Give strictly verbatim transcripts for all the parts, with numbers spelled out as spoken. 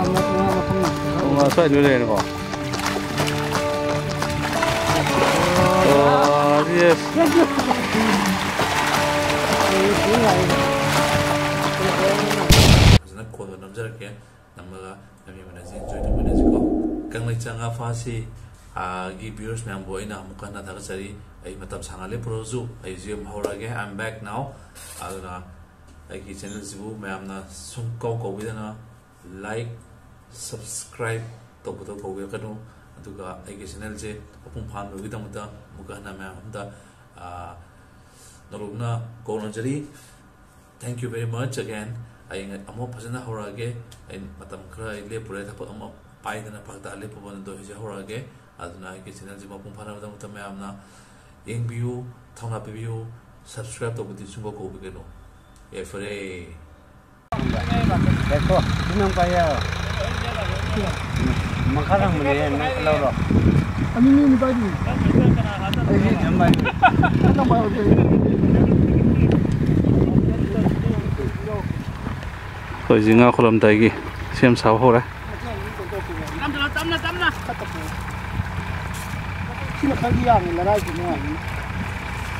ꯄꯨꯡ ꯃꯉꯥ ꯁ꯭ꯋꯥꯏꯗ ꯂꯣꯏ ꯂꯩꯔꯦꯀꯣ꯫ ꯑꯣ, yes꯫ ꯐꯖꯅ ꯈꯣꯟꯗꯣ ꯅꯝꯖꯔꯛꯀꯦ꯫ ꯅꯝꯃꯒ ꯃꯌꯥꯝ ꯌꯦꯡꯃꯤꯟꯅꯁꯤ, enjoy ꯇꯧꯃꯤꯟꯅꯁꯤꯀꯣ꯫ ꯀꯪꯂꯩꯆꯥ ꯉꯥ ꯐꯥꯁꯤ, ꯑꯥ, ꯒꯤ viewers ꯃꯌꯥꯝꯕꯨ ꯑꯩꯅ ꯑꯃꯨꯛ ꯍꯟꯅ ꯊꯥꯒꯠꯆꯔꯤ꯫ ꯑꯩ ꯃꯇꯝ ꯁꯥꯡꯍꯜꯂꯦ ꯄꯨꯔꯛꯑꯁꯨ, ꯑꯩ ꯍꯧꯖꯤꯛ ꯑꯃꯨꯛ ꯍꯧꯔꯛꯑꯒꯦ, I am back now꯫ ꯑꯗꯨꯅ ꯑꯩꯒꯤ channelꯁꯤꯕꯨ ꯃꯌꯥꯝꯅ ꯁꯨꯡꯀꯧ ꯀꯧꯕꯤꯗꯅ like, subscribe ꯇꯧꯕꯗꯣ ꯀꯧꯕꯤꯔꯛꯀꯅꯨ꯫ ꯑꯗꯨꯒ ꯑꯩꯒꯤ channelꯁꯦ ꯃꯄꯨꯡ ꯐꯥꯍꯟꯕꯒꯤꯗꯃꯛꯇ ꯑꯃꯨꯛꯀ ꯍꯟꯅ ꯃꯌꯥꯝ ꯑꯝꯗ, ꯑꯥ, ꯅꯧꯂꯨꯛꯅ ꯀꯧꯅꯖꯔꯤ꯫ Thank you very much again꯫ ꯑꯩ ꯉ-, ꯑꯃꯨꯛ ꯐꯖꯅ ꯍꯧꯔꯛꯑꯒꯦ꯫ ꯑꯩ ꯃꯇꯝ ꯈꯔ ꯑꯩ ꯂꯦꯞꯄꯨꯔꯦ, ꯊꯕꯛ ꯑꯃ ꯄꯥꯏꯗꯅ ꯐꯔꯛ ꯇꯥ ꯂꯦꯞꯄꯨꯕꯅ, ꯑꯗꯣ ꯍꯧꯖꯤꯛ ꯍꯧꯔꯛꯑꯒꯦ꯫ ꯑꯗꯨꯅ ꯑꯩꯒꯤ channelꯁꯤ ꯃꯄꯨꯡ ꯐꯥꯅꯕꯒꯤꯗꯃꯛꯇ ꯃꯌꯥꯝꯅ ꯌꯦꯡꯕꯤꯌꯨ, ꯊꯧꯅꯥ ꯄꯤꯕꯤꯌꯨ, subscribe ꯇꯧꯕꯗꯤ ꯁꯨꯡꯀꯧ ꯀꯧꯕꯤꯒꯅꯨ꯫ ꯌꯥꯏꯐꯔꯦ꯫ ꯉꯥꯏꯈꯣ, ꯁꯤ ꯅꯪ ꯄꯥꯏ ꯌꯥꯔꯣ? ꯃꯈꯥ ꯊꯪꯕꯅꯦ, ꯅꯪ ꯂꯧꯔꯣ꯫ ꯑꯅꯤ ꯃꯤ ꯑꯅꯤ ꯄꯥꯏꯗꯣꯏꯅꯤ꯫ ꯑꯩ ꯁꯤ ꯑꯗꯨꯝ ꯄꯥꯏꯗꯣꯏꯅꯤ꯫ ꯅꯪ ꯄꯥꯏꯍꯧꯗꯦ꯫ ꯑꯩꯈꯣꯏ ꯍꯧꯖꯤꯛ ꯉꯥ ꯈꯨꯂꯝꯗꯥꯏꯒꯤ ꯁꯦꯝ ꯁꯥꯕ ꯍꯧꯔꯦ꯫ ꯇꯞꯅ, ꯇꯞꯅ, ꯇꯞꯅ꯫ ꯁꯤꯅ ꯈꯔꯗꯤ ꯌꯥꯝꯃꯤ, ꯂꯔꯥꯏꯁꯤ ꯅꯨꯡꯉꯥꯏꯅꯤ꯫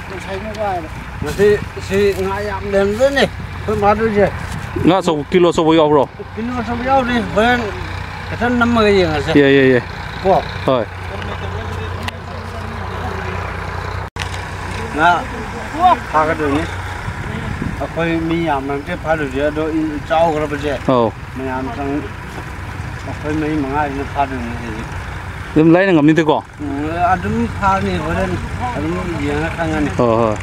ꯉꯁꯥꯏ ꯅꯨꯡꯉꯥꯏꯔꯦ꯫ ꯉꯁꯤ ꯁꯤ ꯉꯥ ꯌꯥꯝ ꯂꯩꯔꯝꯗꯣꯏꯅꯦ ꯑꯩꯈꯣꯏ ꯃꯥꯗꯣꯏꯁꯦ꯫ ꯉꯥ ꯑꯆꯧꯕ, ꯀꯤꯂꯣ ꯑꯆꯧꯕ ꯌꯥꯎꯕ꯭ꯔꯣ? ꯀꯤꯂꯣ ꯑꯆꯧꯕ ꯌꯥꯎꯗꯦ, ꯍꯣꯔꯦꯟ ꯈꯤꯇꯪ ꯅꯝꯃꯒ ꯌꯦꯡꯉꯁꯦ꯫ ꯌꯥꯏ, ꯌꯥꯏ, ꯌꯥꯏ꯫ ꯀꯣ? ꯍꯣꯏ꯫ ꯉꯥ ꯐꯥꯒꯗꯣꯏꯅꯤ꯫ ꯑꯩꯈꯣꯏ ꯃꯤ ꯌꯥꯝꯕ ꯅꯠꯇꯦ ꯐꯥꯗꯣꯏꯁꯦ, ꯑꯗꯣ ꯏ-, ꯆꯥꯎꯈ꯭ꯔꯕꯁꯦ ꯑꯧ꯫ ꯃꯌꯥꯝ ꯆꯪ-, ꯑꯩꯈꯣꯏ ꯃꯔꯤ ꯃꯉꯥꯁꯤꯅ ꯐꯥꯗꯣꯏꯅꯤ ꯍꯧꯖꯤꯛ꯫ ꯑꯗꯨꯝ ꯂꯥꯏꯅ ꯉꯝꯅꯤꯗꯀꯣ? ꯎꯝ, ꯑꯗꯨꯝ ꯐꯥꯅꯤ, ꯍꯣꯔꯦꯟ ꯑꯗꯨꯝ ꯌꯦꯡꯉ ꯈꯪꯉꯅꯤ꯫ ꯍꯣꯏ, ꯍꯣꯏ꯫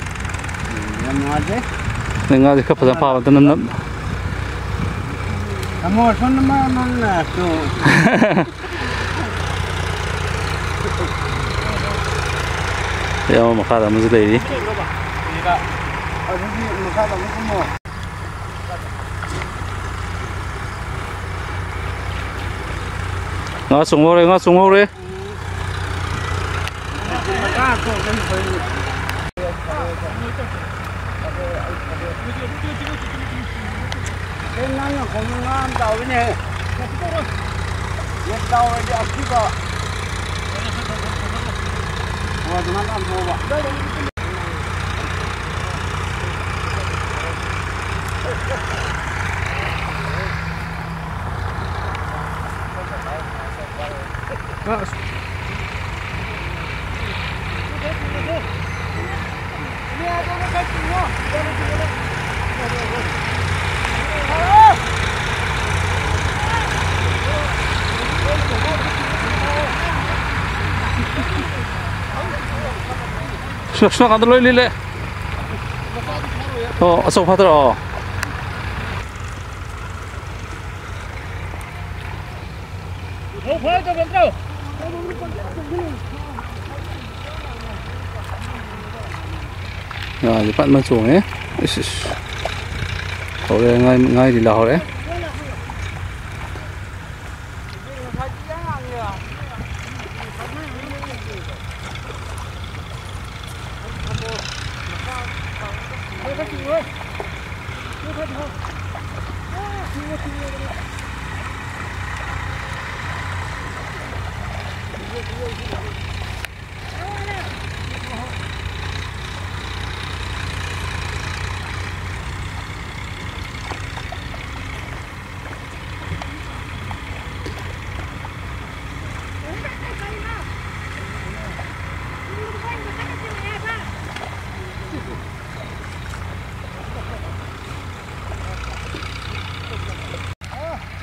ꯎꯝ, ꯌꯥꯝ ꯅꯨꯡꯉꯥꯏꯖꯩ꯫ ꯅꯪ ꯉꯥꯁꯦ ꯈꯔ ꯐꯖꯅ ꯐꯥꯕ ꯑꯝꯇ ꯅꯝ-, ꯅꯝ-, ꯇꯥꯃꯣ, ꯁꯣꯝꯗ ꯃꯥ ꯅꯪꯅ ꯇꯨ꯫ ꯌꯥꯝ ꯃꯈꯥꯗ ꯑꯃꯁꯨ ꯂꯩꯔꯤ꯫ ꯑꯗꯨꯗꯤ ꯃꯈꯥꯗ ꯑꯃꯨꯛ ꯀꯨꯝꯃꯣ꯫ ꯉꯥ ꯆꯣꯡꯍꯧꯔꯦ, ꯉꯥ ꯆꯣꯡꯍꯧꯔꯦ꯫ ꯅꯪꯅ ꯈꯣꯡ ꯉꯥ ꯑꯃ ꯇꯥꯎꯏꯅꯦ꯫ ꯌꯦꯟ ꯆꯥꯎꯔꯗꯤ ꯑꯁꯤꯕ꯫ ꯍꯣꯏ, ꯑꯗꯨꯃꯥꯏꯅ ꯌꯥꯝ ꯊꯣꯛꯑꯕ꯫ ꯁꯨꯅ ꯁꯨꯅ ꯀꯥꯟꯗ ꯂꯣꯏ ꯂꯤꯂꯦ꯫ ꯑꯣ, ꯑꯆꯧ ꯐꯥꯠꯇ꯭ꯔꯣ? ꯑꯣ꯫ ꯉꯥꯁꯦ ꯐꯖꯅ ꯆꯣꯡꯉꯦ꯫ ꯏꯁ, ꯏꯁ꯫ ꯍꯧꯔꯦ, ꯉꯥ, ꯉꯥ ꯂꯤꯂꯥ ꯍꯧꯔꯦ꯫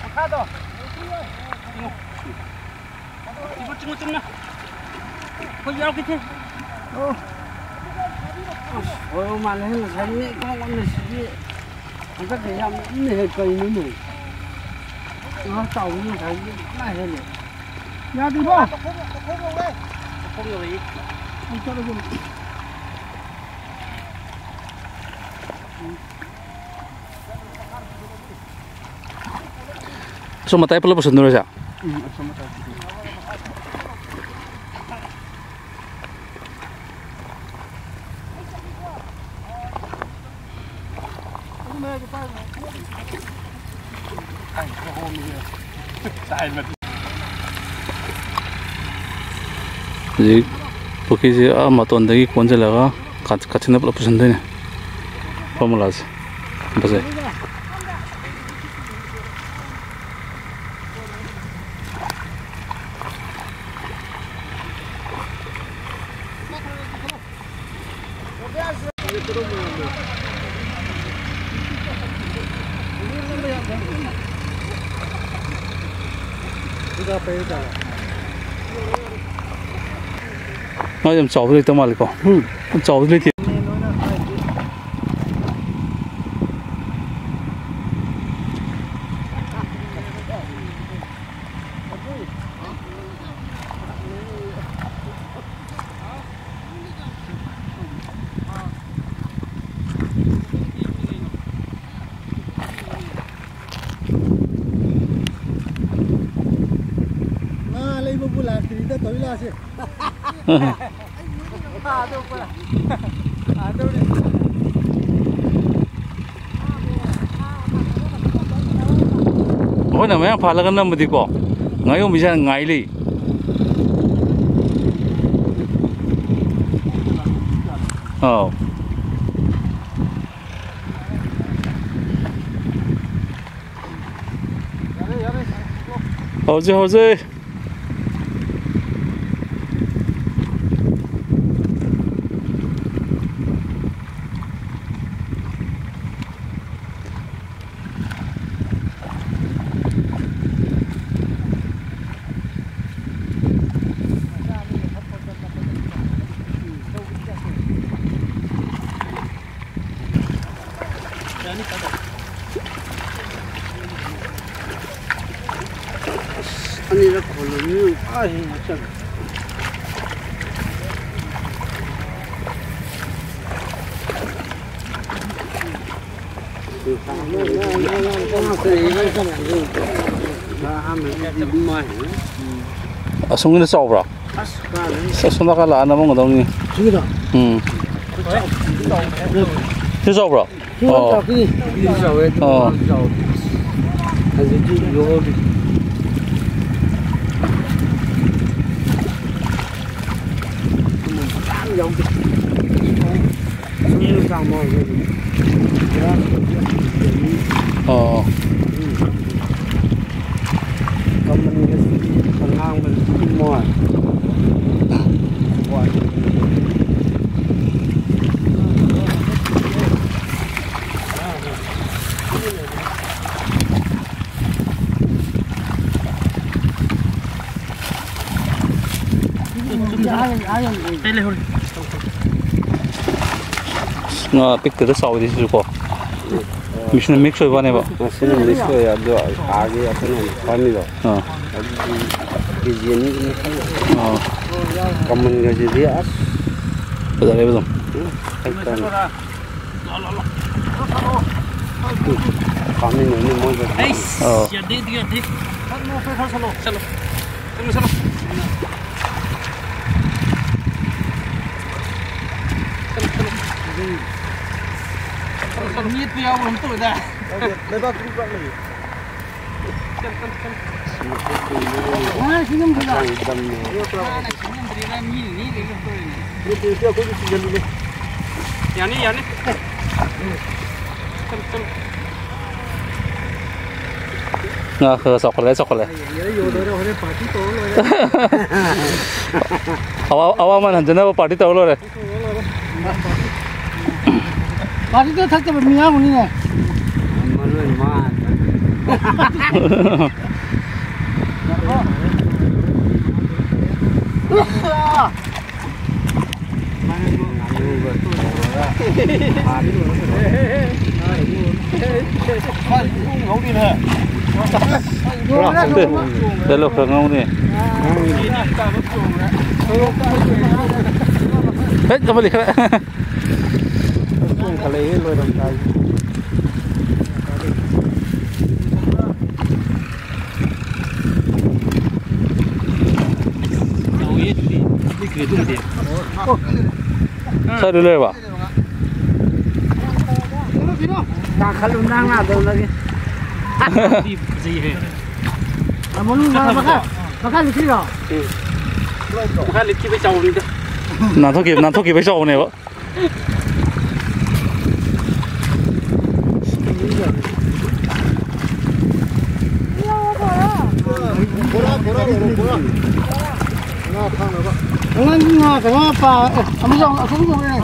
ꯃꯈꯥꯗꯣ꯫ ꯆꯤꯡꯉꯨ, ꯆꯤꯡꯉꯨ, ꯆꯨꯝꯅ꯫ ꯑꯩꯈꯣꯏ ꯌꯥꯎꯔꯛꯈꯤꯁꯦ꯫ ꯑꯣ꯫ ꯑꯁ, ꯍꯣꯏ, ꯃꯥꯜꯂꯦ, ꯉꯁꯥꯏ ꯃꯤ ꯀꯃꯥꯏ ꯀꯃꯥꯏꯅ ꯁꯤꯗꯤ ꯍꯟꯗꯛꯇꯤ ꯌꯥꯝ ꯏꯟꯅ ꯍꯦꯛ ꯀꯩꯅꯣꯅꯦ꯫ ꯉꯥ ꯆꯥꯎꯕ ꯉꯁꯥꯏꯗꯤ ꯏꯟꯅ ꯍꯦꯜꯂꯦ꯫ ꯌꯥꯗ꯭ꯔꯤꯕꯣ? ꯃꯈꯣꯡ ꯌꯧꯔꯛꯏ꯫ ꯑꯩ ꯆꯠꯂꯒꯦ꯫ ꯑꯁꯣꯝ ꯃꯇꯥꯏ ꯄꯨꯂꯞ ꯄꯨꯁꯟꯗꯣꯏꯔꯣ ꯁꯦ? ꯎꯝ, ꯑꯁꯣꯝ ꯃꯇꯥꯏ ꯄꯨꯁꯟ-, ꯑꯗꯨ ꯃꯌꯥꯏꯗ ꯄꯥꯏꯔꯣ꯫ ꯑꯩ ꯈꯔ ꯍꯣꯡꯉꯦ꯫ ꯍꯧꯖꯤꯛ ꯄꯨꯈ꯭ꯔꯤꯁꯦ ꯑꯥ ꯃꯇꯣꯟꯗꯒꯤ ꯀꯣꯟꯁꯤꯜꯂꯒ ꯀꯥꯆꯤꯟꯗ ꯄꯨꯂꯞ ꯄꯨꯁꯤꯟꯗꯣꯏꯅꯦ ꯐꯣꯔꯃꯨꯂꯥꯁꯦ꯫ ꯐꯖꯩ꯫ ꯉꯥ ꯌꯥꯝ ꯆꯥꯎꯕ ꯂꯩꯇ ꯃꯥꯜꯂꯦꯀꯣ꯫ ꯎꯝ꯫ ꯌꯥꯝ ꯆꯥꯎꯕꯗꯤ ꯂꯩꯇꯦ꯫ ꯉꯥ ꯂꯩꯕꯕꯨ ꯂꯥꯛꯇ꯭ꯔꯤꯗ ꯇꯧꯔꯤ ꯂꯥꯁꯦ꯫ ꯑꯩꯈꯣꯏꯅ ꯃꯌꯥꯝ ꯐꯥꯜꯂꯒ ꯅꯝꯕꯗꯤꯀꯣ, ꯉꯥꯌꯣꯝꯕꯤꯁꯦ ꯍꯥꯟꯅ ꯉꯥꯏ ꯂꯩ꯫ ꯑꯥꯎ꯫ ꯍꯧꯖꯤꯛ ꯍꯧꯖꯤꯛ꯫ ꯑꯅꯤꯔꯛ ꯈꯣꯜꯂꯕꯅꯤ꯫ ꯑꯥ, ꯍꯦꯟꯅ ꯆꯠꯂꯦ꯫ ꯑꯁꯣꯝꯒꯤꯅ ꯆꯥꯎꯕ꯭ꯔꯥ? ꯑꯁ, ꯀꯥꯏꯗꯩ꯫ ꯑꯁ, ꯑꯁꯣꯝ ꯅꯥꯀꯟ ꯂꯥꯛꯑ ꯅꯝꯃꯝꯒꯗꯧꯅꯤ꯫ ꯁꯤꯒꯤꯗꯣ? ꯎꯝ꯫ ꯁꯤ ꯆꯥꯎꯕ꯭ꯔꯣ? ꯁꯤ ꯌꯥꯝ ꯑꯣ꯫ ꯆꯥꯎꯔꯛꯈꯤꯅꯤ꯫ ꯁꯤꯗꯤ ꯆꯥꯎꯋꯦ, ꯑꯗꯨ ꯑꯣ꯫ ꯃꯥꯁꯨ ꯆꯥꯎꯋꯦ꯫ ꯍꯧꯖꯤꯛꯇꯤ ꯌꯣꯜꯂꯤ꯫ ꯌꯥꯎꯗꯦ꯫ ꯁꯨꯝ ꯅꯨꯡꯗꯥꯡ ꯃꯣꯏ ꯑꯣ꯫ ꯀꯃꯟꯒꯁꯤꯗꯤ ꯑꯉꯥꯡꯕꯗꯤ ꯏꯃꯣꯏ꯫ ꯉꯥ ꯄꯤꯛꯇꯨꯗ ꯆꯥꯎꯗꯦ ꯁꯤꯁꯨ ꯀꯣ꯫ ꯃꯤꯛꯁꯅ ꯃꯤꯛꯁ ꯑꯣꯏꯕ ꯋꯥꯅꯦꯕ꯫ ꯃꯁꯤꯅ ꯃꯤꯛꯁ ꯑꯣꯏꯌꯦ, ꯑꯗꯣ ꯑꯥꯒꯤ ꯑꯩꯈꯣꯏꯅ ꯐꯥꯔꯝꯃꯤꯗꯣ ꯑꯥ꯫ ꯑꯗꯨꯗꯤ ꯀꯦ ꯖꯤ ꯑꯅꯤꯒꯨꯝꯕ ꯈꯔ ꯑꯥ꯫ ꯀꯃꯟꯒꯁꯤꯗꯤ ꯑꯁ꯫ ꯐꯖꯔꯦꯕ ꯑꯗꯨꯝ꯫ ꯎꯝ, ꯈꯔ ꯀꯟꯅ꯫ ꯐꯥꯃꯤꯟꯅꯅꯤ ꯃꯣꯏꯒ꯫ ꯑꯩꯁ, ꯑꯥ꯫ ꯌꯥꯗꯦ, ꯌꯥꯗꯦ, ꯌꯥꯗꯦ꯫ ꯆꯠꯂꯣ, ꯆꯠꯂꯣ, ꯆꯠꯂꯣ꯫ ꯆꯠꯂꯣ, ꯆꯠꯂꯣ꯫ ꯆꯠꯂꯣ, ꯆꯠꯂꯣ꯫ ꯆꯠꯂꯣ, ꯆꯠꯂꯣ꯫ ꯃꯤ ꯌꯥꯎꯕ ꯑꯃ ꯇꯧꯋꯤꯗ꯫ ꯂꯩꯕꯥꯛ ꯄꯤꯛꯄ ꯂꯩꯌꯦ꯫ ꯆꯠꯂꯣ, ꯆꯠꯂꯣ, ꯆꯠꯂꯣ꯫ ꯃꯥꯅ ꯁꯤꯡꯉꯝꯗ꯭ꯔꯤꯔꯥ? ꯃꯥꯅ ꯁꯤꯡꯉꯝꯗ꯭ꯔꯤꯔꯥ? ꯃꯤꯅ ꯅꯦꯛꯂꯤꯔꯥ ꯇꯧꯔꯤꯅꯦ꯫ ꯌꯥꯅꯤ, ꯌꯥꯅꯤ꯫ ꯆꯠꯂꯣ, ꯆꯠꯂꯣ꯫ ꯉꯥ ꯈꯔ ꯈꯔ ꯆꯥꯎꯈꯠꯂꯛꯑꯦ, ꯆꯥꯎꯈꯠꯂꯛꯑꯦ꯫ ꯌꯦꯡꯒꯦꯔꯥ, ꯌꯣꯜꯂꯣꯏꯔꯥ? ꯍꯣꯔꯦꯟ ꯄꯥꯔꯇꯤ ꯇꯧꯔ ꯂꯣꯏꯔꯦ꯫ ꯑꯋꯥ-, ꯑꯋꯥꯃꯟ ꯍꯟꯖꯅꯕ ꯄꯥꯔꯇꯤ ꯇꯧꯔ ꯂꯣꯏꯔꯦ꯫ ꯄꯥꯔꯇꯤꯗ ꯊꯛꯇꯕ ꯃꯤ ꯌꯥꯎꯔꯝꯒꯅꯤꯅꯦ꯫ ꯃꯔꯣꯏ ꯃꯥ꯫ ꯆꯠꯂꯣ, ꯈꯔ ꯉꯧꯅꯦ꯫ ꯍꯦꯠ, ꯑꯃꯗꯤ ꯈꯔ꯫ ꯆꯣꯡꯈꯠꯂꯛꯏ ꯂꯣꯏꯔꯝꯗꯥꯏ꯫ ꯁ꯭ꯋꯥꯏꯗ ꯂꯩꯔꯕ? ꯀꯥꯈꯠꯂꯨ, ꯅꯪ ꯅꯥꯗꯧꯅꯒꯤ꯫ ꯐꯖꯩꯍꯦ꯫ ꯃꯅꯨꯡ ꯃꯈꯥ, ꯃꯈꯥ ꯂꯤꯠꯈꯤꯔꯣ? ꯃꯈꯥ ꯂꯤꯠꯈꯤꯕꯩ ꯆꯥꯎꯕꯅꯤꯗ꯫ ꯅꯥꯟꯊꯣꯛꯈꯤꯕ, ꯅꯥꯟꯊꯣꯛꯈꯤꯕꯩ ꯆꯥꯎꯕꯅꯦꯕ꯫ ꯑꯉꯥꯡꯒꯤ ꯉꯥ ꯀꯩꯅꯣ ꯄꯥ-, ꯑꯦ, ꯑꯃ ꯌꯥꯎ-, ꯑꯁꯣꯝ ꯌꯧꯔꯦꯅꯦ꯫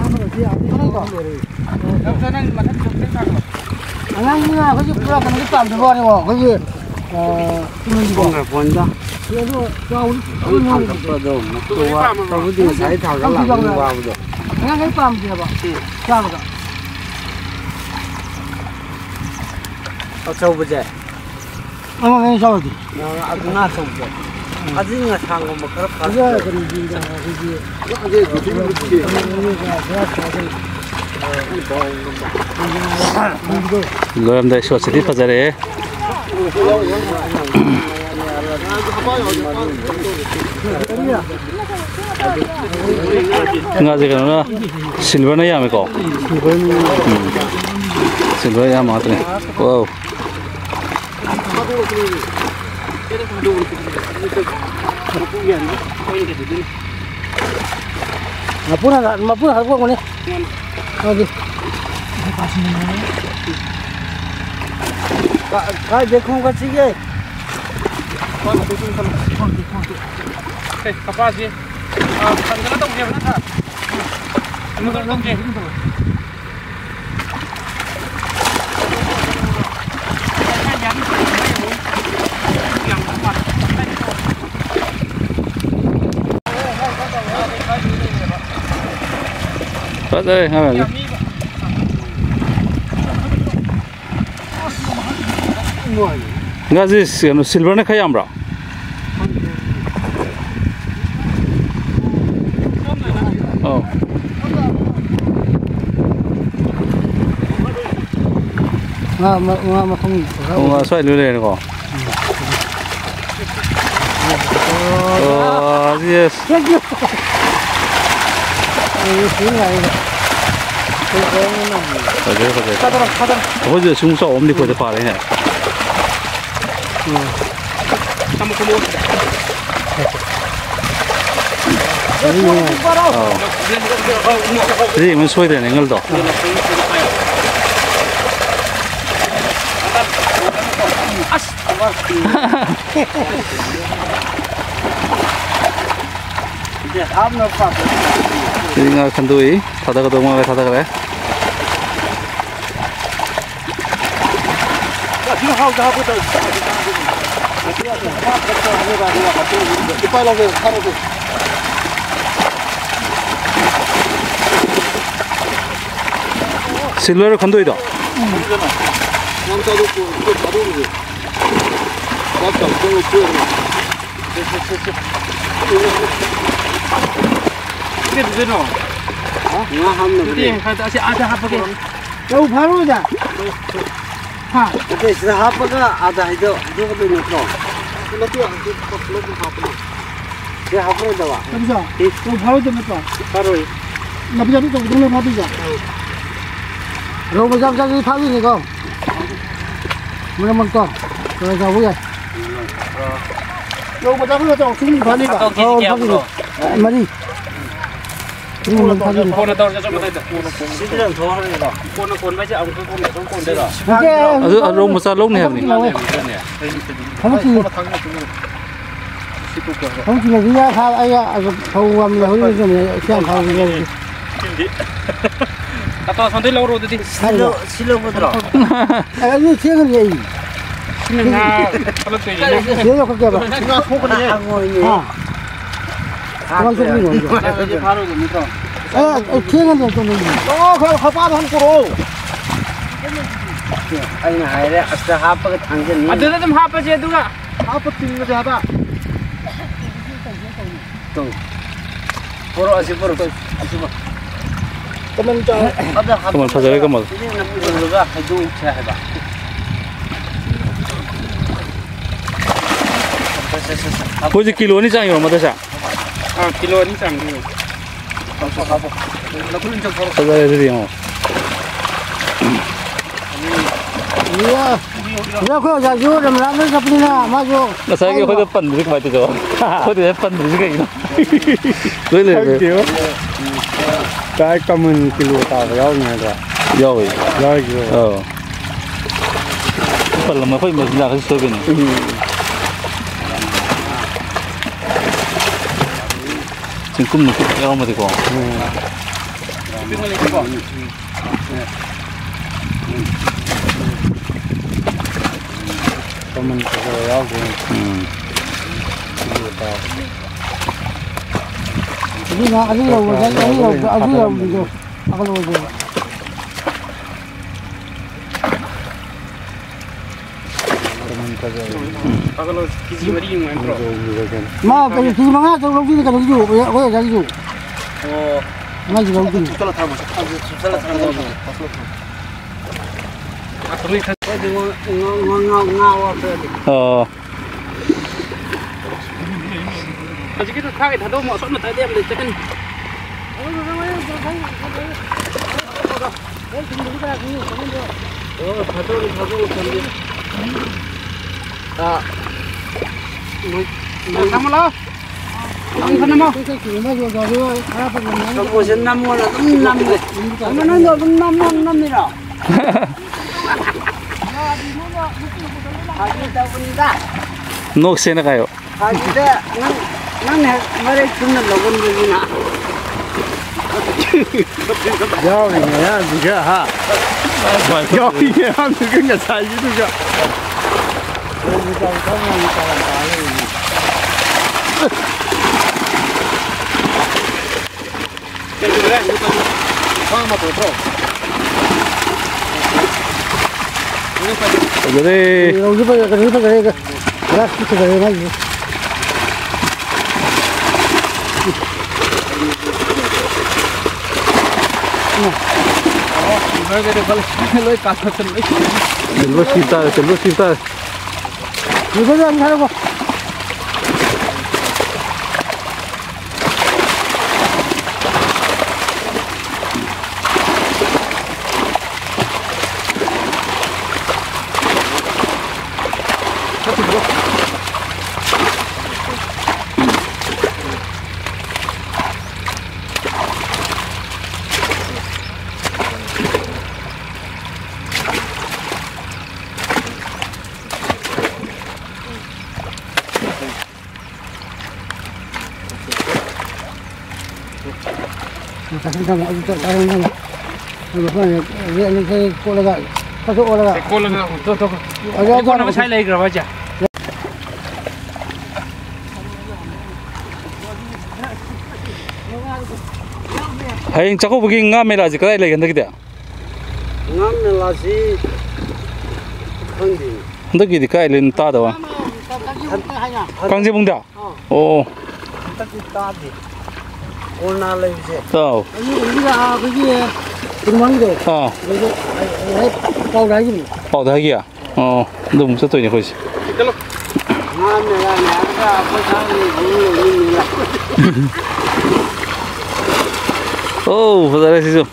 ꯀꯩꯅꯣꯗꯣ꯫ ꯑꯉꯥꯡꯒꯤ ꯉꯥ ꯑꯩꯈꯣꯏꯒꯤ ꯄꯨꯔꯥ ꯀꯩꯅꯣꯒꯤ ꯄꯥꯝꯖꯕ ꯋꯥꯅꯤꯀꯣ꯫ ꯑꯩꯈꯣꯏꯒꯤ, ꯑ, ꯇꯨꯡꯍꯟꯕꯤꯗꯣ꯫ ꯐꯣꯟꯗ꯫ ꯑꯗꯨ ꯆꯥꯎ-, ꯊꯥꯡꯒꯠꯄꯗꯣ ꯃꯇꯨ ꯋꯥ-, ꯇꯧꯕꯨꯗꯤ ꯉꯁꯥꯏ ꯊꯥꯡꯒꯠ ꯂꯥꯛꯄꯅꯤ ꯋꯥꯕꯗꯣ꯫ ꯑꯉꯥꯡꯈꯩ ꯄꯥꯝꯗꯦꯕ ꯆꯥꯕꯗ꯫ ꯑꯆꯧꯕꯁꯦ꯫ ꯑꯉꯥꯡꯈꯩ ꯆꯥꯎꯔꯗꯤ꯫ ꯑꯗꯨ ꯉꯥ ꯑꯆꯧꯕꯁꯦ꯫ ꯑꯗꯨꯗꯤ ꯉꯁꯥꯡꯒꯨꯝꯕ ꯈꯔ ꯐꯥ-, ꯂꯣꯏꯔꯝꯗꯥꯏ ꯁꯣꯠꯁꯤꯗꯤ ꯐꯖꯔꯦꯍꯦ꯫ ꯉꯥꯁꯦ ꯀꯩꯅꯣꯅ, ꯁꯤꯜꯚꯔꯅ ꯌꯥꯝꯃꯦꯀꯣ꯫ ꯎꯝ꯫ ꯁꯤꯜꯚꯔ ꯑꯌꯥꯝꯕ ꯉꯥꯛꯇꯅꯦ꯫ ꯋꯥꯎ꯫ ꯃꯄꯨꯅ ꯍꯥꯟ-, ꯃꯄꯨꯅ ꯍꯥꯟꯅ ꯀꯣꯛꯄꯅꯤ꯫ ꯃꯥꯗꯤ꯫ ꯀꯥ-, ꯀꯥꯏꯗꯩ ꯈꯣꯝꯒꯠꯁꯤꯒꯦ? ꯀꯩ, ꯀꯄꯥꯁꯤ, ꯑ, ꯊꯝꯗꯅ ꯇꯧꯁꯦꯕ ꯅꯠꯇ꯭ꯔꯥ? ꯊꯝꯗꯅ ꯇꯧꯁꯦ꯫ ꯐꯖꯔꯦ ꯉꯥ ꯃꯌꯥꯝꯁꯦ꯫ ꯉꯥꯁꯦ ꯀꯩꯅꯣ, ꯁꯤꯜꯚꯔꯅ ꯈꯔ ꯌꯥꯝꯕ꯭ꯔꯣ? ꯑꯧ꯫ ꯉꯥ ꯃ-, ꯉꯥ ꯃꯈꯨꯝ ꯈꯔ ꯑꯣ, ꯉꯥ ꯁ꯭ꯋꯥꯏ ꯂꯣꯏ ꯂꯩꯔꯦꯀꯣ꯫ ꯑꯣ, ꯌꯦꯁ꯫ Thank you. ꯑꯩ ꯁꯤ ꯉꯥꯏꯔꯦ꯫ ꯐꯖꯩ, ꯐꯖꯩ꯫ ꯊꯥꯗꯔꯣ, ꯊꯥꯗꯔꯣ꯫ ꯑꯩꯈꯣꯏꯁꯨ ꯑꯁꯨꯝ ꯆꯥꯎꯕ ꯑꯃꯗꯤ ꯑꯩꯈꯣꯏꯗ ꯐꯥꯔꯦꯅꯦ꯫ ꯎꯝ꯫ ꯊꯝꯃꯣ, ꯊꯝꯃꯣ꯫ ꯑꯧ꯫ ꯁꯤꯗꯤ ꯑꯃꯨꯛ ꯁꯣꯏꯗ꯭ꯔꯦꯅꯦ ꯑꯦꯡꯒꯜꯗꯣ꯫ ꯁꯤꯗꯤ ꯉꯥ ꯈꯟꯗꯣꯛꯏ꯫ ꯊꯥꯗꯒꯗꯧꯕ ꯉꯥ ꯊꯥꯗꯈ꯭ꯔꯦ꯫ ꯁꯤ ꯂꯣꯏꯔ ꯈꯟꯗꯣꯏꯗꯣ? ꯀꯩꯗꯧꯗꯣꯏꯅꯣ? ꯉꯥ ꯍꯥꯞꯅꯕꯅꯦ꯫ ꯑꯗꯨꯗꯤ ꯑꯁꯤ ꯑꯥꯗ ꯍꯥꯞꯄꯒꯦ꯫ ꯔꯧ ꯐꯥꯔꯣꯏꯗ꯫ ꯍꯥ? ꯅꯠꯇꯦ, ꯁꯤꯗ ꯍꯥꯞꯄꯒ ꯑꯥꯗ ꯍꯩꯗꯣꯛ-, ꯍꯩꯗꯣꯛꯀꯗꯣꯏ ꯅꯠꯇ꯭ꯔꯣ? ꯅꯠꯇꯦ, ꯍꯧꯖꯤꯛ ꯄꯨꯂꯞ ꯍꯥꯞꯄꯅꯤ꯫ ꯁꯤ ꯍꯥꯞꯄꯔꯣꯏꯗꯕ? ꯀꯩꯅꯣꯗꯣ? ꯏ꯫ ꯔꯧ ꯐꯥꯔꯣꯏꯗꯕ ꯅꯠꯇ꯭ꯔꯣ? ꯐꯥꯔꯣꯏ꯫ ꯅꯥꯄꯤ ꯆꯥꯕꯤ ꯇꯧꯕꯗꯨꯅ ꯐꯥꯗꯣꯏꯁꯦ? ꯑꯧ꯫ ꯔꯧ ꯃꯆꯥ ꯃꯆꯥꯗꯨꯗꯤ ꯐꯥꯗꯣꯏꯅꯤꯀꯣ? ꯃꯔꯛ ꯃꯔꯛꯇ ꯈꯔ ꯈꯔ ꯆꯥꯎꯕ ꯌꯥꯏ꯫ ꯔꯧ ꯃꯆꯥ ꯈꯔ ꯆꯥꯎ, ꯆꯨꯝ ꯐꯥꯅꯤꯕ? ꯑꯧ, ꯐꯥꯗꯣꯏꯅꯤ꯫ ꯃꯔꯤ꯫ ꯀꯣꯟꯅ ꯇꯧꯔꯁꯦ, ꯑꯁꯣꯝ ꯃꯇꯥꯏꯗ꯫ ꯁꯤꯗꯤ ꯂꯪꯊꯣꯛꯈ꯭ꯔꯒꯦꯀꯣ꯫ ꯀꯣꯟꯅ ꯀꯣꯟꯕ ꯍꯥꯏꯁꯦ ꯑꯃꯨꯛꯀ ꯀꯣꯟꯅ ꯑꯗꯨꯝ ꯀꯣꯟꯗꯣꯏꯔꯣ? ꯅꯠꯇꯦ, ꯑꯗꯨ ꯔꯧ ꯃꯆꯥ ꯂꯧꯅꯤ ꯍꯥꯏꯕꯅꯤ꯫ ꯂꯧꯋꯦ꯫ ꯊꯕꯛꯀꯤ, ꯊꯕꯛꯀꯤ ꯂꯩꯕꯤ ꯌꯥ ꯊꯥ-, ꯑꯩ, ꯑ, ꯐꯧ ꯌꯥꯝ ꯂꯩꯍꯧꯔꯤ, ꯀꯩꯅꯣ, ꯏꯆꯦ ꯌꯥꯝ ꯐꯥꯎꯕ ꯌꯥꯎꯔꯤ꯫ ꯁꯤꯝꯗꯤ꯫ ꯑꯇꯣ, ꯑꯁꯣꯝꯗꯩ ꯂꯧꯔꯣ ꯑꯗꯨꯗꯤ꯫ ꯁꯤ ꯂꯧ-, ꯁꯤ ꯂꯧꯒꯗ꯭ꯔꯣ? ꯑꯦ, ꯑꯗꯨ ꯊꯦꯡꯉꯅꯤ ꯑꯩ꯫ ꯁꯤꯅ ꯉꯥ ꯊꯣꯛꯂꯛꯇꯣꯏꯅꯤꯅ꯫ ꯁꯤꯗ ꯌꯧꯈꯠꯀꯦꯕ꯫ ꯉꯥ ꯊꯣꯛꯀꯅꯤ꯫ ꯍꯥ? ꯀꯃꯥꯏ ꯆꯠꯂꯤꯅꯣ ꯑꯩꯁꯨ? ꯉꯥꯁꯦ ꯐꯥꯔꯣꯏꯗꯕ ꯅꯠꯇ꯭ꯔꯣ? ꯑꯦ, ꯑꯩ ꯊꯦꯡꯉꯅꯤ ꯑꯗꯨ ꯂꯩꯅꯤ꯫ ꯑꯣ, ꯈꯔ ꯈꯄꯥꯗ ꯍꯟ ꯄꯨꯔꯛꯑꯣ꯫ ꯑꯩꯅ ꯍꯥꯏꯔꯦ, ꯑꯁꯤꯗ ꯍꯥꯞꯄꯒ ꯊꯥꯡꯖꯟꯅꯤ꯫ ꯑꯗꯨꯗ ꯑꯗꯨꯝ ꯍꯥꯞꯄꯁꯦ, ꯑꯗꯨꯒ꯫ ꯍꯥꯞꯄ ꯇꯤꯡꯉꯁꯦ ꯍꯥꯏꯕ꯫ ꯇꯧ꯫ ꯄꯣꯔꯛꯑꯣ, ꯑꯁꯤ ꯄꯣꯔꯛꯑꯣ, ꯑꯁꯤ ꯄꯣꯔꯛꯑꯣ꯫ ꯀꯃꯟ ꯆꯥꯎ꯫ ꯑꯗ ꯍꯥꯞ-, ꯀꯃꯟ ꯐꯖꯔꯦ, ꯀꯃꯟ꯫ ꯁꯤꯗꯤ ꯅꯞꯄꯤ ꯄꯨꯜꯂꯒ ꯍꯩꯗꯣꯛꯁꯦ ꯍꯥꯏꯕ꯫ ꯁꯦ, ꯁꯦ, ꯁꯦ, ꯁꯦ꯫ ꯑꯩꯈꯣꯏꯁꯦ ꯀꯤꯂꯣ ꯑꯅꯤ ꯆꯥꯡ ꯌꯧꯔꯝꯃꯗ꯭ꯔꯥ, ꯁꯦ? ꯑꯥ, ꯀꯤꯂꯣ ꯑꯅꯤ ꯆꯥꯡꯗꯤ ꯌꯧꯔꯝꯃꯤ꯫ ꯍꯥꯞꯄꯣ, ꯍꯥꯞꯄꯣ꯫ ꯂꯧꯈꯠꯂꯨ, ꯆꯠꯈ꯭ꯔꯣ꯫ ꯐꯖꯔꯦ ꯑꯗꯨꯗꯤ ꯌꯦꯡꯉꯣ꯫ ꯏꯌꯥ꯫ ꯑꯗꯣ ꯑꯩꯈꯣꯏ ꯑꯣꯖꯥꯁꯨ ꯔꯝꯖꯥꯟꯗ ꯆꯠꯄꯅꯤꯅ ꯃꯥꯁꯨ ꯉꯁꯥꯏꯒꯤ ꯑꯩꯈꯣꯏꯗ ꯄꯟꯗ꯭ꯔꯤꯁꯦ ꯀꯃꯥꯏꯅ ꯇꯧꯖꯥꯠꯅꯣ? ꯑꯩꯈꯣꯏꯗ ꯍꯦꯛ ꯄꯟꯗ꯭ꯔꯤꯁꯦ ꯀꯩꯒꯤꯅꯣ? ꯂꯣꯏ ꯂꯩꯔꯦ꯫ ꯈꯪꯗꯦꯕ꯫ ꯀꯥꯏ ꯀꯃꯟ ꯀꯤꯂꯣ ꯇꯥꯕ ꯌꯥꯎꯔꯤꯅꯦ ꯍꯥꯏꯗ꯭ꯔꯥ? ꯌꯥꯎꯋꯦ꯫ ꯌꯥꯎꯔꯤꯁꯦ꯫ ꯑꯧ꯫ ꯄꯜꯂꯝꯃ ꯑꯩꯈꯣꯏ ꯃꯆꯤꯟꯖꯥꯛꯁꯤ ꯁꯣꯏꯕꯩꯅꯦ꯫ ꯎꯝ꯫ ꯆꯤꯡꯀꯨꯝ ꯃꯀꯨꯞ ꯌꯥꯎꯔꯝꯃꯗꯤꯀꯣ꯫ ꯎꯝ꯫ ꯀꯃꯟ ꯈꯔ ꯈꯔ ꯌꯥꯎꯗꯦ꯫ ꯎꯝ꯫ ꯑꯗꯨꯅ ꯑꯗꯨ ꯌꯧꯕꯗ, ꯑꯗꯨ ꯌꯧꯕꯗ, ꯑꯗꯨ ꯌꯧꯕꯗꯣ ꯐꯒꯠꯂꯛꯑꯣꯏꯗꯣꯏꯕ꯫ ꯀꯃꯟ ꯐꯖꯔꯦ꯫ ꯐꯒꯠꯂꯛꯑꯣ, ꯀꯦ ꯖꯤ ꯃꯔꯤ ꯑꯃꯨꯛ ꯍꯦꯟꯈ꯭ꯔꯣ꯫ ꯃꯥ ꯀꯩꯅꯣ, ꯀꯦ ꯖꯤ ꯃꯉꯥ ꯇꯔꯨꯛ ꯂꯧꯗꯣꯏꯅꯤ ꯀꯩꯅꯣꯒꯤꯁꯨ, ꯑꯩꯈꯣꯏ ꯑꯣꯖꯥꯒꯤꯁꯨ꯫ ꯑꯣ꯫ ꯃꯥꯒꯤ ꯂꯧꯗꯣꯏꯅꯤ꯫ ꯆꯨꯞꯁꯜꯂ ꯊꯝꯃꯣ꯫ ꯆꯨꯞꯁꯜꯂ ꯊꯝꯃꯣ꯫ ꯑꯣ꯫ ꯍꯧꯖꯤꯛꯀꯤꯗꯣ ꯊꯥꯒꯦ ꯊꯥꯗꯣꯛꯑꯝꯃꯣ, ꯑꯁꯣꯝ ꯃꯇꯥꯏꯗ ꯌꯥꯝ ꯂꯩ, ꯆꯠꯀꯅꯤ꯫ ꯑꯣ, ꯊꯥꯗꯣꯛꯑꯣ, ꯊꯥꯗꯣꯛꯑꯣ, ꯊꯝꯒꯦ꯫ ꯑꯥ, ꯊꯝꯃꯣ ꯂꯥꯎ꯫ ꯅꯪ ꯊꯝꯃꯣ꯫ ꯅꯝꯃꯣꯁꯦ ꯅꯝꯃꯣꯅ ꯑꯗꯨꯝ ꯅꯝꯃꯦ꯫ ꯅꯪ ꯅꯪꯗꯣ ꯑꯗꯨꯝ ꯅꯝꯃꯣ, ꯅꯝꯃꯤꯔꯣ? ꯐꯥꯒꯤ ꯇꯧꯕꯅꯤꯗ꯫ ꯅꯣꯛꯁꯦꯅ ꯀꯥꯏꯌꯣ꯫ ꯐꯥꯒꯤꯗ ꯅꯪ, ꯅꯪꯅ ꯍꯦꯛ ꯃꯔꯩ ꯆꯨꯝꯅ ꯂꯧꯒꯟꯕꯅꯤꯅ꯫ ꯌꯥꯎꯔꯤꯅꯦ ꯑꯉꯥꯡꯗꯨꯒ, ꯍꯥ? ꯌꯥꯎꯔꯤꯅꯦ ꯑꯉꯥꯡꯗꯨꯒ ꯉꯁꯥꯏꯒꯤꯗꯨꯒ꯫ ꯐꯖꯔꯦ꯫ ꯔꯧꯁꯨ ꯐꯖꯔꯦ, ꯀꯩꯅꯣꯁꯨ ꯐꯖꯔꯦ, ꯒ꯭ꯔꯥꯁꯇꯤ ꯐꯖꯔꯦ ꯃꯥꯒꯤꯁꯦ꯫ ꯂꯣꯏ ꯀꯥꯊꯠꯇꯅ ꯂꯣꯏ ꯁꯤꯔꯦ꯫ ꯁꯤꯜꯚꯔ ꯁꯤꯞ ꯇꯥꯔꯦ, ꯁꯤꯜꯚꯔ ꯁꯤꯞ ꯇꯥꯔꯦ꯫ ꯁꯤꯜꯚꯔ ꯌꯥꯝ ꯊꯥꯔꯛꯄ꯫ ꯀꯣꯠꯂꯒ, ꯈꯔꯁꯨ ꯑꯣꯜꯂꯒ꯫ ꯀꯣꯠꯂꯒ, ꯇꯣ, ꯇꯣ, ꯇꯣ꯫ ꯑꯗꯣ, ꯑꯗꯣ, ꯀꯣꯟꯅ ꯉꯁꯥꯏ ꯂꯩꯈ꯭ꯔꯕ ꯍꯥꯏꯁꯦ? ꯍꯌꯦꯡ ꯆꯥꯛꯀꯧꯕꯒꯤ ꯉꯥ ꯃꯦꯂꯥꯁꯦ ꯀꯗꯥꯏ ꯂꯩꯒꯦ ꯍꯟꯗꯛꯀꯤꯗꯤ? ꯉꯥ ꯃꯦꯂꯥꯁꯤ ꯈꯪꯗꯦꯅꯦ꯫ ꯍꯟꯗꯛꯀꯤꯗꯤ ꯀꯥꯏ ꯂꯩꯅꯣ ꯇꯥꯗꯕ? ꯀꯥꯡꯖꯩꯕꯨꯡꯗ? ꯑꯥ꯫ ꯑꯣ꯫ ꯍꯟꯗꯛꯇꯤ ꯇꯥꯗꯦ꯫ ꯀꯣꯔꯣꯅꯥ ꯂꯩꯕꯁꯦ꯫ ꯑꯥꯎ꯫ ꯑꯗꯨ ꯑꯣꯏꯔꯒ ꯑꯩꯈꯣꯏꯒꯤ ꯀꯨꯟꯃꯥꯡꯒꯤꯗꯣ꯫ ꯑꯥ꯫ ꯑꯗꯨꯗ ꯑꯩ, ꯑꯩ ꯄꯥꯎꯗ ꯍꯥꯏꯈꯤꯕꯅꯤ꯫ ꯄꯥꯎꯗ ꯍꯥꯏꯈꯤꯌꯥ? ꯑꯣ, ꯑꯗꯨ ꯑꯃꯨꯛ ꯆꯠꯇꯣꯏꯅꯦ ꯑꯩꯈꯣꯏꯁꯦ꯫ ꯉꯥ ꯃꯦꯂꯥꯅꯦ ꯍꯥꯏꯔꯒ ꯑꯩꯈꯣꯏ ꯁꯥꯒꯤ ꯃꯔꯨ ꯂꯩꯕ ꯃꯦꯂꯥ꯫ ꯑꯣ, ꯐꯖꯔꯦ ꯁꯤꯁꯨ꯫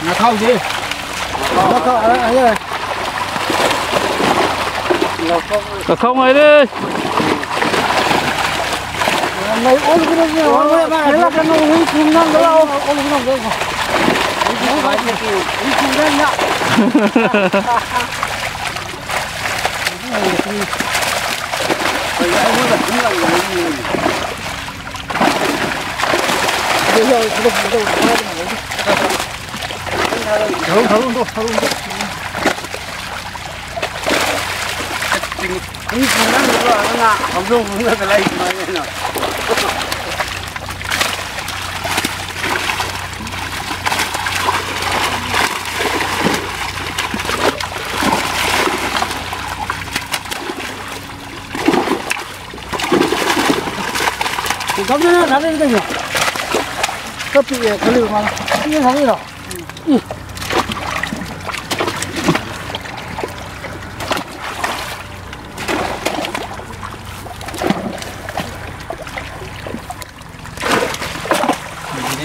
ꯉꯥꯈꯥꯎꯁꯦ꯫ ꯉꯥꯈꯥꯎ, ꯑ, ꯑ, ꯌꯥꯔꯦ꯫ ꯉꯥꯈꯥꯎ ꯉꯥꯏꯔꯦ꯫ ꯂꯩ ꯑꯣꯟꯈꯤꯗꯣꯏꯅꯦ꯫ ꯑꯣ, ꯃꯥ ꯍꯦꯜꯂꯛꯀꯅꯨ, ꯍꯨꯏ ꯈꯣꯡꯅꯕ ꯂꯥꯛꯑꯣ꯫ ꯑꯣꯟꯈꯤꯗꯣꯏꯅꯦ꯫ ꯍꯨꯏ ꯈꯣꯡꯅꯕ꯫ ꯒꯝꯂꯥꯗ ꯊꯥꯗꯩ ꯀꯩꯅꯣ? ꯈꯔ ꯄꯤꯛꯑꯦ ꯈꯜꯂꯤꯕ ꯃꯥꯅ꯫ ꯄꯤꯛꯑꯦ ꯊꯥꯗꯩꯔꯣ? ꯎꯝ꯫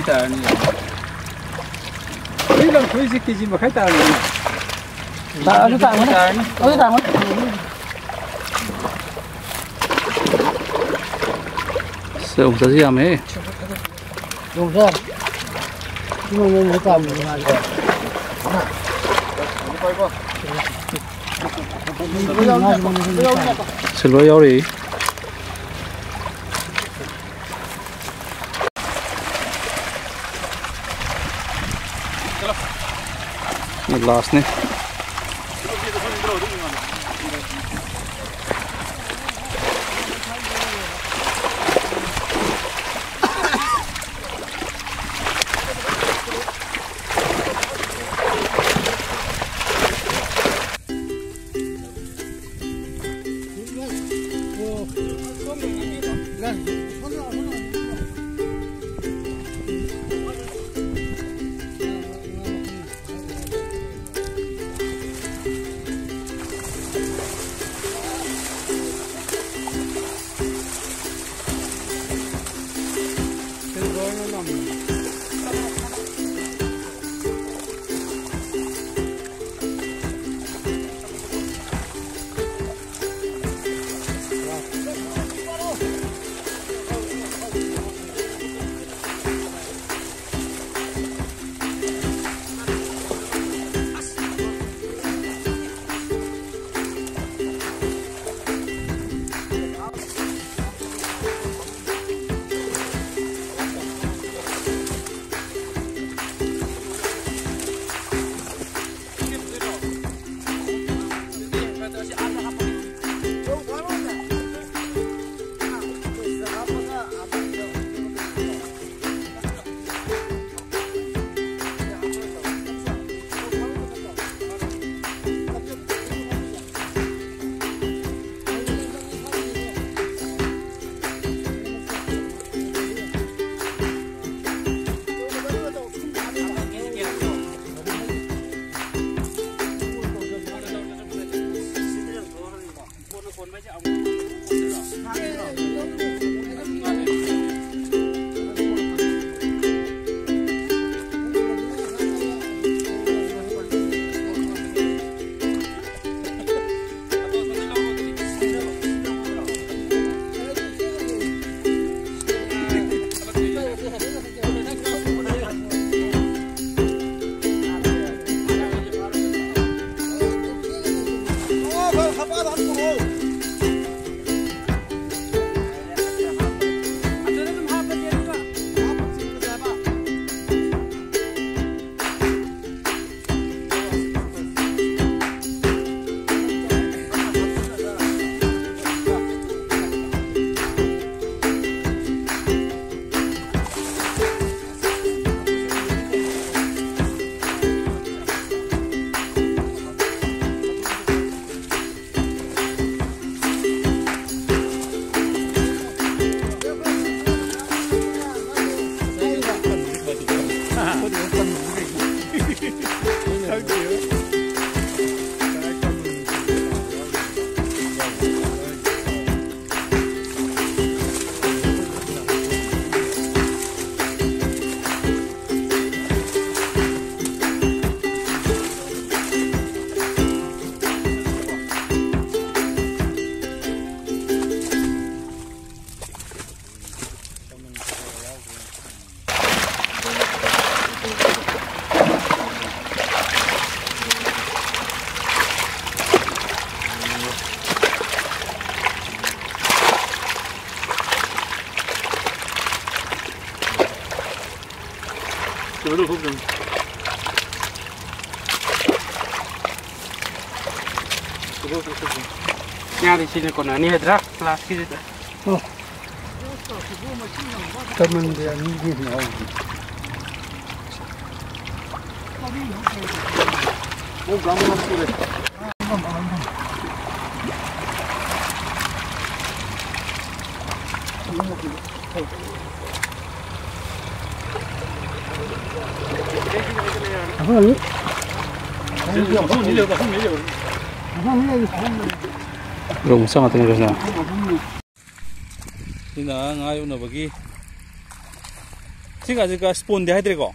ꯇꯥꯔꯅꯤ꯫ ꯍꯧꯖꯤꯛ ꯂꯪꯊꯣꯛꯏꯁꯦ ꯀꯦ ꯖꯤ ꯃꯈꯥꯏ ꯇꯥꯔꯅꯤ꯫ ꯇꯥ-, ꯑꯗꯨ ꯇꯥꯔꯝꯒꯅꯤ꯫ ꯇꯥꯔꯅꯤ꯫ ꯑꯗꯨ ꯇꯥꯔꯝꯒꯅꯤ꯫ ꯑꯁ, ꯌꯣꯡꯆꯥꯛꯁꯤ ꯌꯥꯝꯃꯦꯍꯦ꯫ ꯌꯣꯡꯆꯥꯛ꯫ ꯏꯃꯣꯏꯅꯨ ꯇꯥꯔꯝꯒꯅꯤ ꯃꯥꯁꯦ꯫ ꯁꯤꯜꯚꯔ ꯌꯥꯎꯔꯤ꯫ ꯂꯥꯁꯅꯤ꯫ ꯉꯥꯗꯤ ꯁꯤꯅ ꯀꯣꯟꯅꯅꯤ ꯍꯥꯏꯗ꯭ꯔꯥ? ꯂꯥꯁꯀꯤꯁꯤꯗ꯫ ꯑꯣ꯫ ꯀꯃꯟꯗꯤ ꯑꯅꯤꯒꯤ ꯌꯥꯎꯔꯤ꯫ ꯑꯣ, ꯒ꯭ꯔꯥꯝ ꯃꯉꯥ ꯁꯨꯔꯦ꯫ ꯔꯧ ꯃꯆꯥ ꯉꯥꯛꯇꯅꯦ ꯀꯩꯅꯣ꯫ ꯁꯤꯅ ꯉꯥ ꯌꯣꯛꯅꯕꯒꯤ꯫ ꯁꯤꯒꯁꯦ ꯀ-, ꯁ꯭ꯄꯣꯟꯗꯤ ꯍꯥꯏꯗ꯭ꯔꯦꯀꯣ? ꯑꯥ,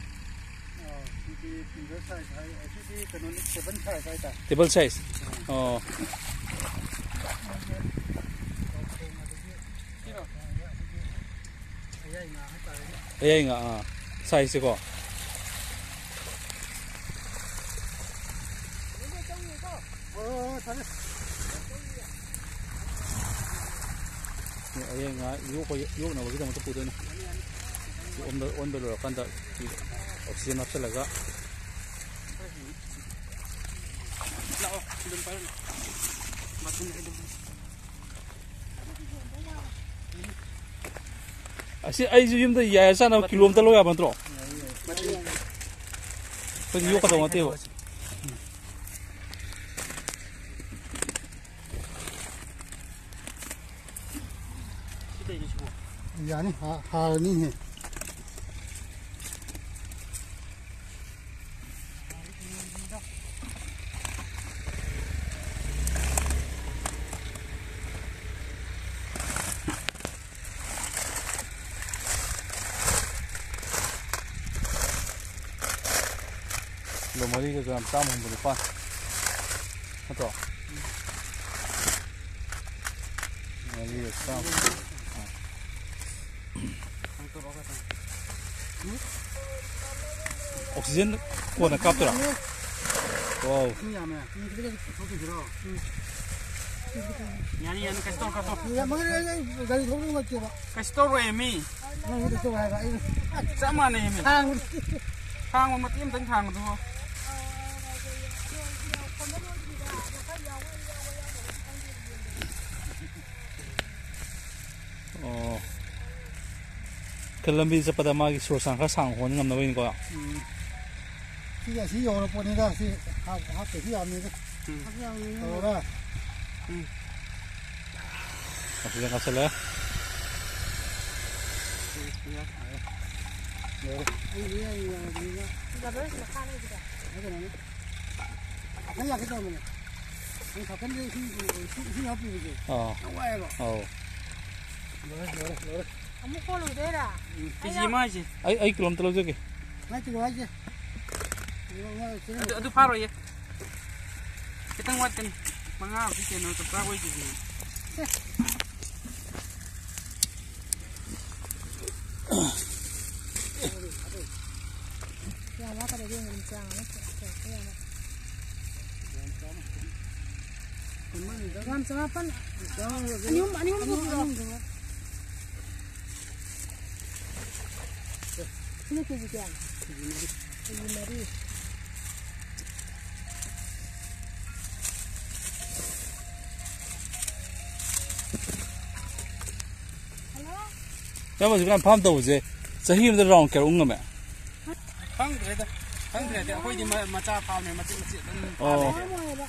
ꯁꯤꯗꯤ finger size ꯍꯥꯏ, ꯁꯤꯗꯤ ꯀꯩꯅꯣꯅꯤ, table size ꯍꯥꯏꯇꯥꯔꯦ꯫ Table size? ꯑꯥ꯫ ꯑꯣ꯫ ꯁꯤꯔꯣ? ꯑꯌꯥꯏ ꯉꯥ ꯍꯥꯏꯇꯥꯔꯦꯅꯦ꯫ ꯑꯌꯥꯏ ꯉꯥ, ꯑꯥ꯫ Size ꯁꯦꯀꯣ? ꯍꯣꯏ, ꯍꯣꯏ, ꯍꯣꯏ, ꯐꯔꯦ꯫ ꯑꯌꯥꯏ ꯉꯥ ꯌꯣꯛꯄ, ꯌꯣꯛꯅꯕꯒꯤꯗꯃꯛꯇ ꯄꯨꯗꯣꯏꯅꯦ꯫ ꯁꯤ ꯑꯣꯟꯕ, ꯑꯣꯟꯕ ꯂꯣꯏꯔꯀꯥꯟꯗ ꯁꯤ oxygen ꯍꯥꯞꯆꯤꯜꯂꯒ꯫ ꯂꯥꯛꯑꯣ, ꯑꯗꯨꯝ ꯄꯥꯏꯔꯣ꯫ ꯃꯊꯨꯟ ꯍꯥꯏꯗꯣ꯫ ꯑꯁꯤ ꯑꯩꯁꯨ ꯌꯨꯝꯗ ꯌꯥꯏꯔ ꯆꯥꯅꯕ ꯀꯤꯂꯣ ꯑꯝꯇ ꯂꯧ ꯌꯥꯕ ꯅꯠꯇ꯭ꯔꯣ? ꯑꯩꯈꯣꯏꯗꯤ ꯌꯣꯛꯀꯗꯧ ꯅꯠꯇꯦꯕ꯫ ꯌꯥꯅꯤ, ꯍꯥ-, ꯍꯥꯔꯅꯤꯅꯦ꯫ ꯀꯤꯂꯣ ꯃꯔꯤꯒ ꯒ꯭ꯔꯥꯝ ꯆꯥꯝꯃ ꯍꯨꯝꯐꯨ ꯅꯤꯄꯥꯟ ꯅꯠꯇ꯭ꯔꯣ? ꯃꯔꯤꯒ ꯆꯥꯝꯃ꯫ ꯑꯣꯛꯁꯤꯖꯦꯟ ꯀꯣꯟꯅ ꯀꯥꯞꯇꯣꯏꯔꯥ? ꯋꯥꯎ꯫ ꯏꯁꯤꯡ ꯌꯥꯝꯃꯦ꯫ ꯎꯝ, ꯈꯤꯇꯪ ꯈꯤꯇꯪ ꯊꯣꯛꯈꯤꯁꯤꯔꯣ? ꯎꯝ꯫ ꯌꯥꯅꯤ, ꯌꯥꯅꯤ, ꯀꯩꯁꯨ ꯇꯧꯔꯣꯏ, ꯀꯩꯁꯨ ꯇꯧꯔꯣꯏ꯫ ꯌꯥꯝꯃꯒꯗꯤ ꯑꯩ ꯒꯥꯔꯤ ꯊꯧꯕ ꯅꯨꯡꯉꯥꯏꯇꯦꯕ꯫ ꯀꯩꯁꯨ ꯇꯧꯔꯣꯏꯃꯤ꯫ ꯅꯪ ꯀꯩꯁꯨ ꯇꯧꯔꯣꯏ ꯍꯥꯏꯕ꯫ ꯑꯩ ꯆꯞ ꯃꯥꯟꯅꯩꯃꯤ꯫ ꯊꯥꯡ-, ꯊꯥꯡꯕ ꯃꯇꯦꯛ ꯑꯃꯇꯪ ꯊꯥꯡꯕꯗꯨꯕꯨ꯫ ꯑꯣ꯫ ꯈꯔ ꯂꯝꯕꯤ ꯆꯠꯄꯗ ꯃꯥꯒꯤ ꯁꯣꯔ ꯁꯥꯡ ꯈꯔ ꯁꯥꯡ ꯍꯣꯟ ꯉꯝꯅꯕꯒꯤꯅꯤꯀꯣ꯫ ꯎꯝ꯫ ꯁꯤ ꯑꯁꯤ ꯌꯧꯔꯄꯣꯠꯅꯤꯗ, ꯁꯤ ꯍꯥꯞ-, ꯍꯥꯞꯇꯗꯤ ꯌꯥꯝꯅꯤꯗ꯫ ꯎꯝ꯫ ꯌꯧꯔ꯫ ꯎꯝ꯫ ꯑꯁꯤꯗ ꯉꯥꯁꯜꯂꯦ꯫ ꯌꯧꯔꯦ꯫ ꯔꯕꯔ ꯃꯈꯥ ꯂꯩꯕꯗꯣ꯫ ꯅꯪ ꯂꯥꯛꯀꯦ ꯇꯧꯔꯝꯕꯅꯦ꯫ ꯅꯪ ꯁꯥꯏꯀꯜꯗ ꯏꯁꯤꯡ, ꯏꯁꯤꯡ, ꯏꯁꯤꯡ ꯍꯥꯞꯄꯤꯕꯁꯦ ꯑꯥ꯫ ꯌꯥꯝ ꯋꯥꯏꯑꯦꯕ꯫ ꯑꯧ꯫ ꯂꯣꯏꯔꯦ, ꯂꯣꯏꯔꯦ, ꯂꯣꯏꯔꯦ꯫ ꯑꯃꯨꯛ ꯀꯣꯜꯂꯨꯗꯣꯏꯔꯥ? ꯎꯝ, ꯀꯦ ꯖꯤ ꯑꯃ ꯍꯥꯏꯁꯦ꯫ ꯑꯩ, ꯑꯩ ꯀꯤꯂꯣ ꯑꯝꯇ ꯂꯧꯖꯒꯦ꯫ ꯅꯪ ꯀꯤꯂꯣ ꯍꯥꯏꯁꯦ? ꯑꯗꯨ, ꯑꯗꯨ ꯐꯥꯔꯣꯏꯌꯦ꯫ ꯈꯤꯇꯪ ꯋꯥꯠꯀꯅꯤ꯫ ꯃꯉꯥ ꯍꯧꯖꯤꯛ ꯀꯩꯅꯣ ꯆꯞ ꯆꯥꯕ ꯑꯣꯏꯗꯣꯏꯅꯦ꯫ ꯌꯥꯝ ꯋꯥꯠꯀꯗꯕ ꯌꯦꯡꯉꯨ, ꯆꯥꯡ ꯑꯃ ꯄꯨꯔꯛꯄ ꯌꯥꯅꯤ꯫ ꯒ꯭ꯔꯥꯝ ꯆꯃꯥꯄꯟ꯫ ꯑꯅꯤ ꯑꯍꯨꯝ, ꯑꯅꯤ ꯑꯍꯨꯝ ꯄꯨꯕꯤꯔꯣ꯫ ꯁꯤꯅ ꯀꯦ ꯖꯤ ꯀꯌꯥ? ꯀꯦ ꯖꯤ ꯃꯔꯤ꯫ ꯏꯌꯥꯝꯕ, ꯍꯧꯖꯤꯛꯀꯥꯟ ꯐꯥꯝ ꯇꯧꯕꯁꯦ ꯆꯍꯤ ꯑꯃꯗ ꯔꯥꯎꯟ ꯀꯌꯥꯔꯛ ꯎꯪ ꯉꯝꯃꯦ? ꯈꯪꯗ꯭ꯔꯦꯗ, ꯈꯪꯗ꯭ꯔꯦꯗ꯫ ꯑꯩꯈꯣꯏꯗꯤ ꯃ-, ꯃꯆꯥ ꯐꯥꯝꯅꯦ, ꯃꯆꯤꯠ ꯃꯆꯤꯠ ꯑꯗꯨꯝ ꯑꯣ꯫ ꯐꯥꯝꯅꯦ꯫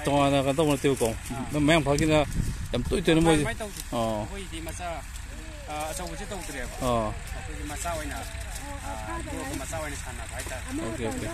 ꯇꯣꯉꯥꯟꯅ ꯀꯩꯅꯣ ꯇꯧꯕ ꯅꯠꯇꯦꯕꯀꯣ꯫ ꯑꯥ꯫ ꯑꯗꯨꯝ ꯃꯌꯥꯡ ꯏꯝꯐꯥꯜꯒꯤꯅ ꯌꯥꯝ ꯇꯣꯏ ꯇꯣꯏꯅ ꯃꯣꯏ-, ꯑꯗꯨꯃꯥꯏꯅ ꯇꯧꯗꯦ꯫ ꯑꯣ꯫ ꯑꯩꯈꯣꯏꯗꯤ ꯃꯆꯥ, ꯑ, ꯑꯆꯧꯕꯁꯦ ꯇꯧꯗ꯭ꯔꯦꯕ꯫ ꯑꯣ꯫ ꯑꯩꯈꯣꯏꯗꯤ ꯃꯆꯥ ꯑꯣꯏꯅ, ꯑ, ꯌꯣꯛꯑꯒ ꯃꯆꯥ ꯑꯣꯏꯅ ꯁꯥꯟꯅꯕ ꯍꯥꯏꯇꯥꯔꯦ꯫ Okay, okay.